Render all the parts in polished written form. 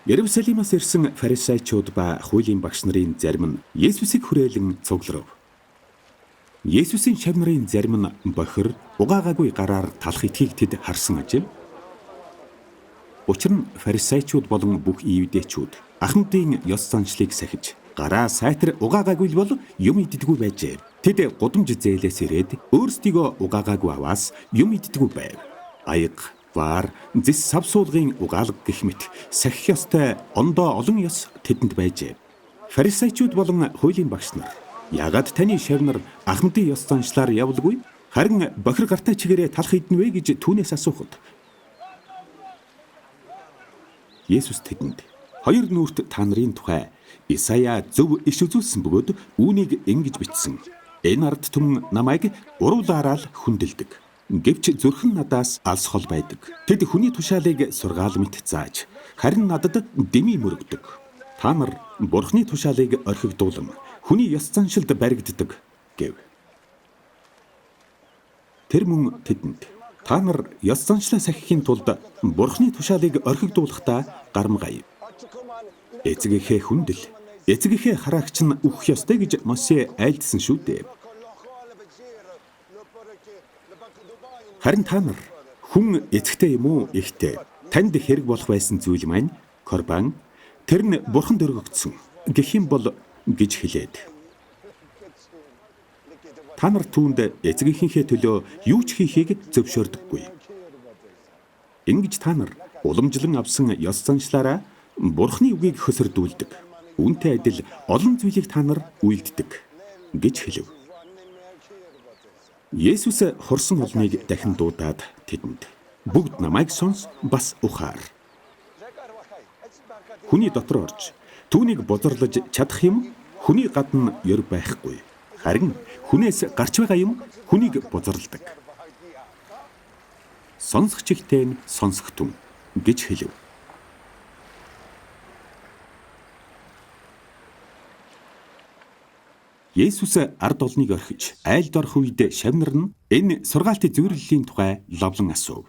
Иерусалимаас ирсэн фарисеучуд ба хуулийн багш нарын зарим нь Есүсийг хүрээлэн цугларв. Есүсийн шав нарын зарим нь бохир, угаагаагүй гараар талах итгийг тэд харсан ажээ. Учир нь фарисеучуд болон бүх иудейчүүд ахмадын ёс заншлыг сахиж гараа сайтар угаагаагүй л бол юм иддэггүй байжээ. Тэд гудамж зээлээс ирээд өөрсдийгөө угаагаагүй аваас юм иддэггүй байв. Аяга, вар, зэс савсуулгын угаалга гэх мэт сахих ёстой ондоо олон ёс тэдэнд байжээ. Фарисеучуд болон хуулийн багш нар яагаад таны шавь нар ахмадын ёс заншлаар явалгүй харин бохир гартай чигээрээ талах идэнэ вэ гэж түүнээс асуухад Есүс тэдэнд хоёр нүрт та нарын тухай Исая зөв иш үзүүлсэн бөгөөд үүнийг ингэж бичсэн. Энэ ард түмэн намайг уруулаараа л хүндэлдэг. Гэвч зүрх нь надаас алс хол байдаг. Тэд хүний тушаалыг сургаал мэт зааж, харин надад дэмий мөрөгдөг. Та нар Бурхны тушаалыг орхигдуулан хүний ёс заншилд баригддаг гэв. Тэр мөн тэдэнд та нар ёс заншлаа сахихын тулд Бурхны тушаалыг орхигдуулахдаа гарамгай. Эцэг эхээ хүндэл, эцэг эхээ хараагч нь үхэх ёстой гэж Мосе айлдсан шүү дээ. Харин та нар хүн эцэгтэй юм уу ихтэй танд хэрэг болох байсан зүйл маань корбан тэр нь бурханд өргөгдсөн гэх юм бол гэж хэлээд. Та нар түүнд эцэг эхийнхээ төлөө юу ч хийхийг зөвшөөрдөггүй. Ингэж та нар уламжлан авсан ёс заншлаараа Бурхны үгийг хөсөрдүүлдэг. Үүнтэй адил олон зүйлийг та нар үйлддэг гэж хэлэв. Есүс хурсан олныг дахин дуудаад тэдэнд бүгд намайг сонс бас ухаар. Хүний дотор орж түүнийг бузарлаж чадах юм хүний гадна ер байхгүй. Харин хүнээс гарч байгаа юм хүнийг бузарладаг. Сонсох чихтэй нь сонсогтун гэж хэлэв. Есүс ард олныг орхиж айлд орох үед шавь нар нь энэ сургаалтын зөвөрлөлийн тухай лавлан асуув.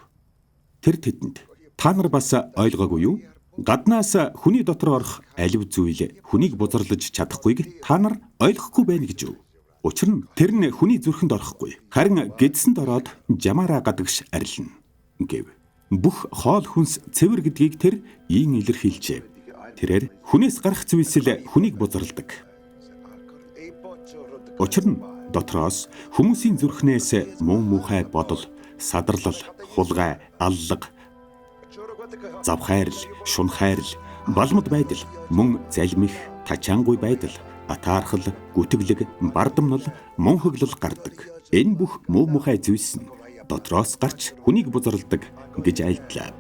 Тэр тэдэнд та нар бас ойлгоогүй юу? Гаднаас хүний дотор орох алив зүйл хүнийг бузарлаж чадахгүйг та нар ойлгохгүй байна гэж юу? Учир нь тэр нь хүний зүрхэнд орохгүй. Харин гэдсэнд ороод жамаараа гадагш арилна гэв. Бүх хоол хүнс цэвэр гэдгийг тэр ийн илэрхийлжээ. Тэрээр хүнээс гарах зүйлс л хүнийг бузарладаг. Учир нь дотроос хүмүүсийн зүрхнээс муу мухай бодол, садарлал, хулгай, аллага, завхайрал, шунхайрал, балмад байдал, мөн залмих, тачаангүй байдал, атаархал, гүтгэлэг, бардамнал, мунхаглал гардаг. Энэ бүх муу мухай зүйлс нь дотроос гарч хүнийг бузарладаг гэж айлдлаа.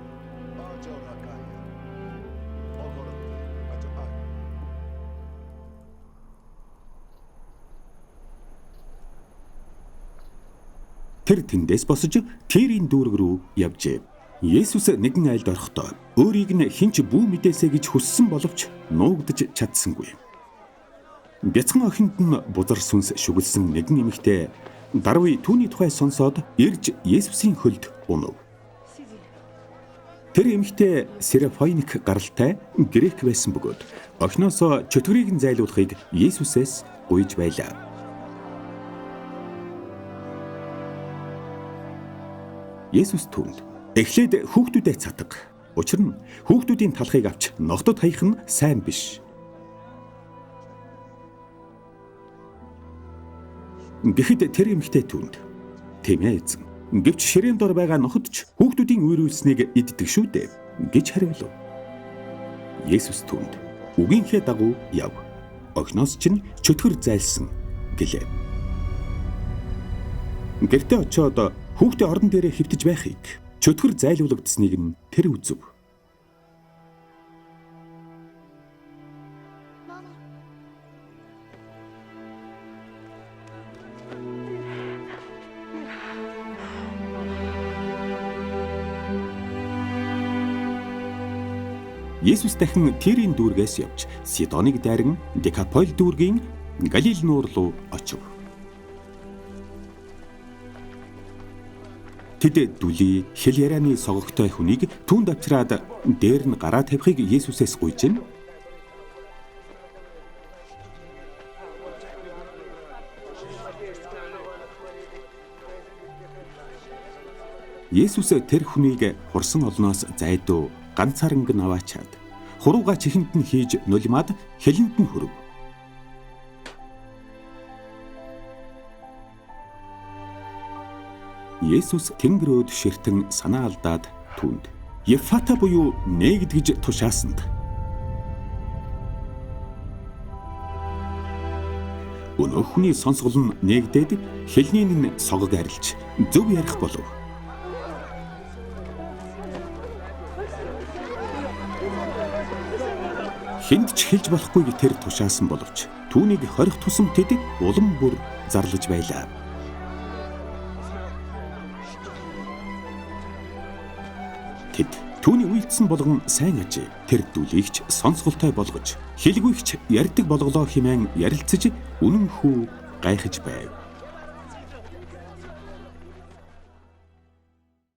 Тэр тэндээс босож Тирийн дүүрэг рүү явжээ. Есүс нэгэн айлд орохдоо өөрийг нь хэн ч бүү мэдээсэй гэж хүссэн боловч нуугдаж чадсангүй. Бяцхан охинд нь бузар сүнс шүглэсэн нэгэн эмэгтэй даруй түүний тухай сонсоод ирж Есүсийн хөлд унав. Тэр эмэгтэй Сирофоиник гаралтай грек байсан бөгөөд охиноосоо чөтгөрийг нь зайлуулахыг Есүсээс гуйж байлаа. Есүс түүнд эхлээд хүүхдүүдэд цатга. Учир нь хүүхдүүдийн талхыг авч ногтод хаях нь сайн биш. Гэхэд тэр эмэгтэй түүнд тийм ээ эзэн. Гэвч ширээн дор байгаа ноход ч хүүхдүүдийн үерүүлснийг иддэг шүү дээ гэж хариулв. Есүс түүнд үгийнхээ дагуу яв. Охиноос чинь чөтгөр зайлсан гэлээ. Гэртээ очиод хүүхдээ орон дээрээ хэвтэж байхыг чөтгөр зайлуулагдсныг нь тэр үзэв. Есүс дахин Тирийн дүүргээс явж Сидоныг дайран Декаполь дүүргийн Галил нуур руу очив. Тэд дүлий хэл ярианы согогтой хүнийг түүнд авчираад дээр нь гараа тавихыг Есүсээс гуйжин. Есүс тэр хүнийг хурсан олноос зайдуу ганцааранг нь аваачаад хурууга чихэнд нь хийж нулимаад хэлэнд нь хүрв. Есүс тэнгэр өөд ширтэн санаа алдаад түүнд Ефата буюу нээгд гэж тушаасанд өнөөх хүний сонсгол нь нээгдээд хэлний нь согог арилж зөв ярих болов. Хэнд ч хэлж болохгүйг тэр тушаасан боловч түүнийг хорих тусам тэд улам бүр зарлаж байлаа. Тэд түүний үйлдсэн болгон сайн ажээ. Тэр дүлийгч сонсголтой болгож, хэлгүйгч ярьдаг болголоо хэмээн ярилцаж үнэнхүү гайхаж байв.